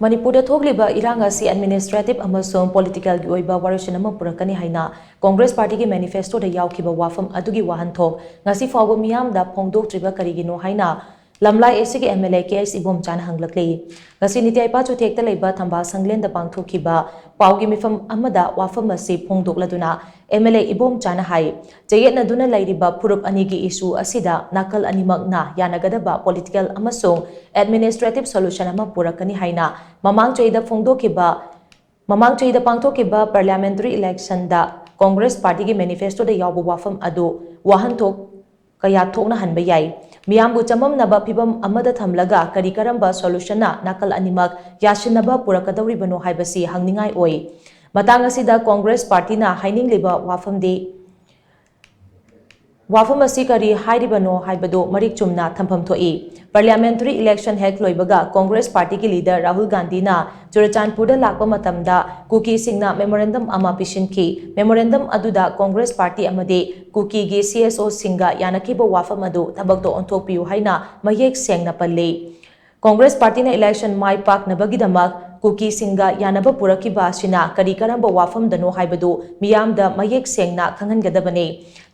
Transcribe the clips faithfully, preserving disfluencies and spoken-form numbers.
ꯃꯅꯤꯄꯨꯔꯗ ꯊꯣꯛꯂꯤꯕ ꯏꯔꯥꯡ ꯑꯁꯤ administrative ꯑꯃꯁꯨꯡ politicalꯒꯤ ꯑꯣꯏꯕ ꯋꯥꯔꯣꯏꯁꯤꯟ ꯑꯃ ꯄꯨꯔꯛꯀꯅꯤ ꯍꯥꯏꯅ ꯀꯣꯡꯒ꯭ꯔꯦꯁ ꯄꯥꯔꯇꯤꯒꯤ manifestoꯗ ꯌꯥꯎꯈꯤꯕ ꯋꯥꯐꯝ ꯑꯗꯨꯒꯤ ꯋꯥꯍꯟꯊꯣꯛ ꯉꯁꯤ ꯐꯥꯎꯕ ꯃꯤꯌꯥꯝꯗ ꯐꯣꯡꯗꯣꯛꯇ꯭ꯔꯤꯕ ꯀꯔꯤꯒꯤꯅꯣ ꯍꯥꯏꯅ ꯂꯝꯂꯥꯏ ACꯒꯤ MLA ꯀꯦ ꯑꯩꯆ ꯏꯕꯣꯝꯆꯥꯅ ꯍꯪꯂꯛꯂꯤ꯫ ꯉꯁꯤ ꯅꯤꯇꯤ ꯑꯩꯄꯥ ꯆꯨꯊꯦꯛꯇ ꯂꯩꯕ ꯊꯝꯕꯥꯜ ꯁꯪꯂꯦꯟꯗ ꯄꯥꯡꯊꯣꯛꯈꯤꯕ ꯄꯥꯎꯒꯤ ꯃꯤꯐꯝ ꯑꯃꯗ ꯋꯥꯐꯝ ꯑꯁꯤ ꯐꯣꯡꯗꯣꯛꯂꯗꯨꯅ MLA ꯏꯕꯣꯝꯆꯥꯅ ꯍꯥꯏ, ꯆꯌꯦꯠꯅꯗꯨꯅ ꯂꯩꯔꯤꯕ ꯐꯨꯔꯨꯞ ꯑꯅꯤꯒꯤ issue ꯑꯁꯤꯗ ꯅꯥꯀꯜ ꯑꯅꯤꯃꯛꯅ ꯌꯥꯅꯒꯗꯕ political ꯑꯃꯁꯨꯡ administrative solution ꯑꯃ ꯄꯨꯔꯛꯀꯅꯤ ꯍꯥꯏꯅ ꯃꯃꯥꯡ ꯆꯍꯤꯗ ꯐꯣꯡꯗꯣꯛꯈꯤꯕ, ꯃꯃꯥꯡ ꯆꯍꯤꯗ ꯄꯥꯡꯊꯣꯛꯈꯤꯕ parliamentary electionꯗ ꯀꯣꯡꯒ꯭ꯔꯦꯁ ꯄꯥꯔꯇꯤꯒꯤ manifestoꯗ ꯌꯥꯎꯕ ꯋꯥꯐꯝ ꯑꯗꯨ ꯋꯥꯍꯟꯊꯣꯛ ꯀꯌꯥ ꯊꯣꯛꯅꯍꯟꯕ ꯌꯥꯏ꯫ ꯃꯤꯌꯥꯝꯕꯨ ꯆꯃꯝꯅꯕ ꯐꯤꯚꯝ ꯑꯃꯗ ꯊꯝꯂꯒ ꯀꯔꯤ ꯀꯔꯝꯕ solutionꯅ ꯅꯥꯀꯜ ꯑꯅꯤꯃꯛ ꯌꯥꯁꯤꯟꯅꯕ ꯄꯨꯔꯛꯀꯗꯧꯔꯤꯕꯅꯣ ꯍꯥꯏꯕꯁꯤ ꯍꯪꯅꯤꯡꯉꯥꯏ ꯑꯣꯏ꯫ ꯃꯇꯥꯡ ꯑꯁꯤꯗ ꯀꯣꯡꯒ꯭ꯔꯦꯁ ꯄꯥꯔꯇꯤꯅ ꯍꯥꯏꯅꯤꯡꯂꯤꯕ ꯋꯥꯐꯝꯗꯤ, ꯋꯥꯐꯝ ꯑꯁꯤ ꯀꯔꯤ ꯍꯥꯏꯔꯤꯕꯅꯣ ꯍꯥꯏꯕꯗꯨ ꯃꯔꯤꯛ ꯆꯨꯝꯅ ꯊꯝꯐꯝ ꯊꯣꯛꯏ꯫ Parliamentary election ꯍꯦꯛ ꯂꯣꯏꯕꯒ ꯀꯣꯡꯒ꯭ꯔꯦꯁ ꯄꯥꯔꯇꯤꯒꯤ leader ꯔꯥꯍꯨꯜ ꯒꯥꯟꯙꯤꯅ ꯆꯨꯔꯆꯥꯟꯄꯨꯔꯗ ꯂꯥꯛꯄ ꯃꯇꯝꯗ ꯀꯨꯀꯤꯁꯤꯡꯅ memorandum ꯑꯃ ꯄꯤꯁꯤꯟꯈꯤ꯫ Memorandum ꯑꯗꯨꯗ ꯀꯣꯡꯒ꯭ꯔꯦꯁ ꯄꯥꯔꯇꯤ ꯑꯃꯗꯤ ꯀꯨꯀꯤꯒꯤ CSOꯁꯤꯡꯒ ꯌꯥꯅꯈꯤꯕ ꯋꯥꯐꯝ ꯑꯗꯨ ꯊꯕꯛꯇ ꯑꯣꯟꯊꯣꯛꯄꯤꯌꯨ ꯍꯥꯏꯅ ꯃꯌꯦꯛ ꯁꯦꯡꯅ ꯄꯜꯂꯤ꯫ ꯀꯣꯡꯒ꯭ꯔꯦꯁ ꯄꯥꯔꯇꯤꯅ election ꯃꯥꯏ ꯄꯥꯛꯅꯕꯒꯤꯗꯃꯛ ꯀꯨꯀꯤꯁꯤꯡꯒ ꯌꯥꯅꯕ ꯄꯨꯔꯛꯈꯤꯕ ꯑꯁꯤꯅ ꯀꯔꯤ ꯀꯔꯝꯕ ꯋꯥꯐꯝꯗꯅꯣ ꯍꯥꯏꯕꯗꯨ ꯃꯤꯌꯥꯝꯗ ꯃꯌꯦꯛ ꯁꯦꯡꯅ ꯈꯪꯍꯟꯒꯗꯕꯅꯤ꯫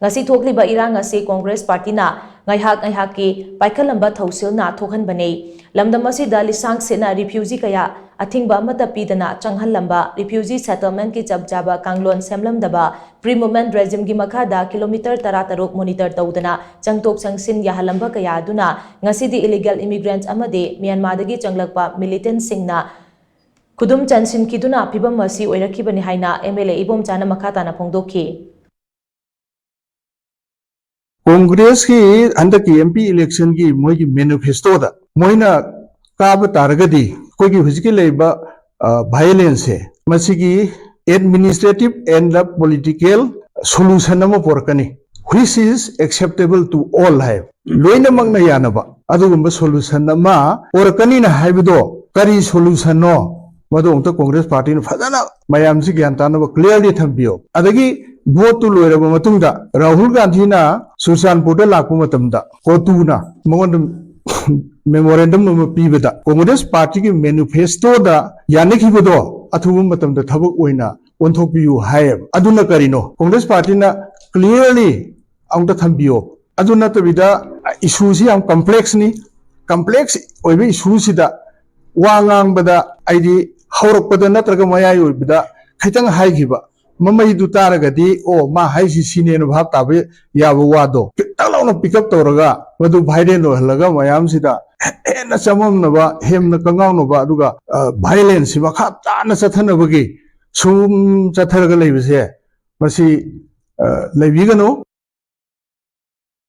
ꯉꯁꯤ ꯊꯣꯛꯂꯤꯕ ꯏꯔꯥꯡ ꯑꯁꯤ ꯀꯣꯡꯒ꯭ꯔꯦꯁ ꯄꯥꯔꯇꯤꯅ ꯉꯥꯏꯍꯥꯛ ꯉꯥꯏꯍꯥꯛꯀꯤ ꯄꯥꯏꯈꯠꯂꯝꯕ ꯊꯧꯁꯤꯜꯅ ꯊꯣꯛꯍꯟꯕꯅꯤ꯫ ꯂꯝꯗꯝ ꯑꯁꯤꯗ ꯂꯤꯁꯥꯡ ꯁꯤꯠꯅ refugee ꯀꯌꯥ ꯑꯊꯤꯡꯕ ꯑꯃꯠꯇ ꯄꯤꯗꯅ ꯆꯪꯍꯜꯂꯝꯕ, refugee settlementꯀꯤ ꯆꯞ ꯆꯥꯕ ꯀꯥꯡꯂꯣꯟ ꯁꯦꯝꯂꯝꯗꯕ, pre-movement regimeꯒꯤ ꯃꯈꯥꯗ kilometre ꯇꯔꯥꯇꯔꯨꯛ monitor ꯇꯧꯗꯅ ꯆꯪꯊꯣꯛ ꯆꯪꯁꯤꯟ ꯌꯥꯍꯜꯂꯝꯕ ꯀꯌꯥ ꯑꯗꯨꯅ ꯉꯁꯤꯗꯤ illegal immigrants ꯑꯃꯗꯤ ꯃ꯭ꯌꯥꯟꯃꯥꯔꯗꯒꯤ ꯆꯪꯂꯛꯄ militantꯁꯤꯡꯅ ꯈꯨꯗꯨꯝ ꯆꯟꯁꯤꯟꯈꯤꯗꯨꯅ ꯐꯤꯚꯝ ꯑꯁꯤ ꯑꯣꯏꯔꯛꯈꯤꯕꯅꯤ ꯍꯥꯏꯅ MLA ꯏꯕꯣꯝꯆꯥꯅ ꯃꯈꯥ ꯇꯥꯅ ꯐꯣꯡꯗꯣꯛꯈꯤ꯫ ꯀꯣꯡꯒ꯭ꯔꯦꯁꯀꯤ ꯍꯟꯗꯛꯀꯤ MP electionꯒꯤ ꯃꯣꯏꯒꯤ manifestoꯗ ꯃꯣꯏꯅ ꯀꯥꯕ ꯇꯥꯔꯒꯗꯤ ꯑꯩꯈꯣꯏꯒꯤ ꯍꯧꯖꯤꯛꯀꯤ ꯂꯩꯔꯤꯕ violenceꯁꯦ ꯃꯁꯤꯒꯤ administrative and political solution ꯑꯃ ꯄꯨꯔꯛꯀꯅꯤ, which is acceptable to all ꯍꯥꯏ꯫ ꯂꯣꯏꯅꯃꯛꯅ ꯌꯥꯅꯕ ꯑꯗꯨꯒꯨꯝꯕ solution ꯑꯃ ꯄꯨꯔꯛꯀꯅꯤꯅ ꯍꯥꯏꯕꯗꯣ ꯀꯔꯤ solutionꯅꯣ? ꯃꯗꯨ ꯑꯃꯨꯛꯇ ꯀꯣꯡꯒ꯭ꯔꯦꯁ ꯄꯥꯔꯇꯤꯅ ꯐꯖꯅ ꯃꯌꯥꯝꯁꯤ ꯒ꯭ꯌꯥꯟ ꯇꯥꯅꯕ clearly ꯊꯝꯕꯤꯌꯣ꯫ ꯑꯗꯒꯤ voteꯇꯨ ꯂꯣꯏꯔꯕ ꯃꯇꯨꯡꯗ ꯔꯥꯍꯨꯜ ꯒꯥꯟꯙꯤꯅ ꯆꯨꯔꯆꯥꯟꯄꯨꯔꯗ ꯂꯥꯛꯄ ꯃꯇꯝꯗ COTUꯅ ꯃꯉꯣꯟꯗ ꯃꯦꯃꯣꯔꯦꯟꯗꯝ ꯑꯃ ꯄꯤꯕꯗ ꯀꯣꯡꯒ꯭ꯔꯦꯁ ꯄꯥꯔꯇꯤꯒꯤ ꯃꯦꯅꯤꯐꯦꯁꯇꯣꯗ ꯌꯥꯅꯈꯤꯕꯗꯣ ꯑꯊꯨꯕ ꯃꯇꯝꯗ ꯊꯕꯛ ꯑꯣꯏꯅ ꯑꯣꯟꯊꯣꯛꯄꯤꯌꯨ ꯍꯥꯏꯌꯦꯕ꯫ ꯑꯗꯨꯅ ꯀꯔꯤꯅꯣ? ꯀꯣꯡꯒ꯭ꯔꯦꯁ ꯄꯥꯔꯇꯤꯅ ꯀ꯭ꯂꯤꯌꯔꯂꯤ ꯑꯃꯨꯛꯇ ꯊꯝꯕꯤꯌꯣ꯫ ꯑꯗꯨ ꯅꯠꯇꯕꯤꯗ ꯏꯁꯨꯁꯤ ꯌꯥꯝ ꯀꯝꯄ꯭ꯂꯦꯛꯁꯅꯤ꯫ ꯀꯝꯄ꯭ꯂꯦꯛꯁ ꯑꯣꯏꯕ ꯏꯁꯨꯁꯤꯗ ꯋꯥ ꯉꯥꯡꯕꯗ ꯑꯩꯗꯤ ꯍꯧꯔꯛꯄꯗ ꯅꯠꯇ꯭ꯔꯒ ꯃꯌꯥꯏ ꯑꯣꯏꯕꯗ ꯈꯤꯇꯪ ꯍꯥꯏꯈꯤꯕ ꯃꯃꯩꯗꯨ ꯇꯥꯔꯒꯗꯤ, ꯑꯣ, ꯃꯥ ꯍꯥꯏꯁꯤ ꯁꯤꯅꯦꯅ ꯚꯥꯞ ꯇꯥꯕ ꯌꯥꯕ ꯋꯥꯗꯣ ꯈꯤꯇꯪ ꯂꯥꯎꯅ ꯄꯤꯛ ꯑꯞ ꯇꯧꯔꯒ ꯃꯗꯨ ꯚꯥꯏꯔꯦꯜ ꯑꯣꯏꯍꯜꯂꯒ ꯃꯌꯥꯝꯁꯤꯗ ꯍꯦꯟꯅ ꯆꯃꯝꯅꯕ, ꯍꯦꯟꯅ ꯀꯉꯥꯎꯅꯕ, ꯑꯗꯨꯒ ꯚꯥꯏꯂꯦꯟꯁꯁꯤ ꯃꯈꯥ ꯇꯥꯅ ꯆꯠꯊꯅꯕꯒꯤ ꯁꯨꯝ ꯆꯠꯊꯔꯒ ꯂꯩꯕꯁꯦ, ꯃꯁꯤ ꯑ, ꯂꯩꯕꯤꯒꯅꯨ꯫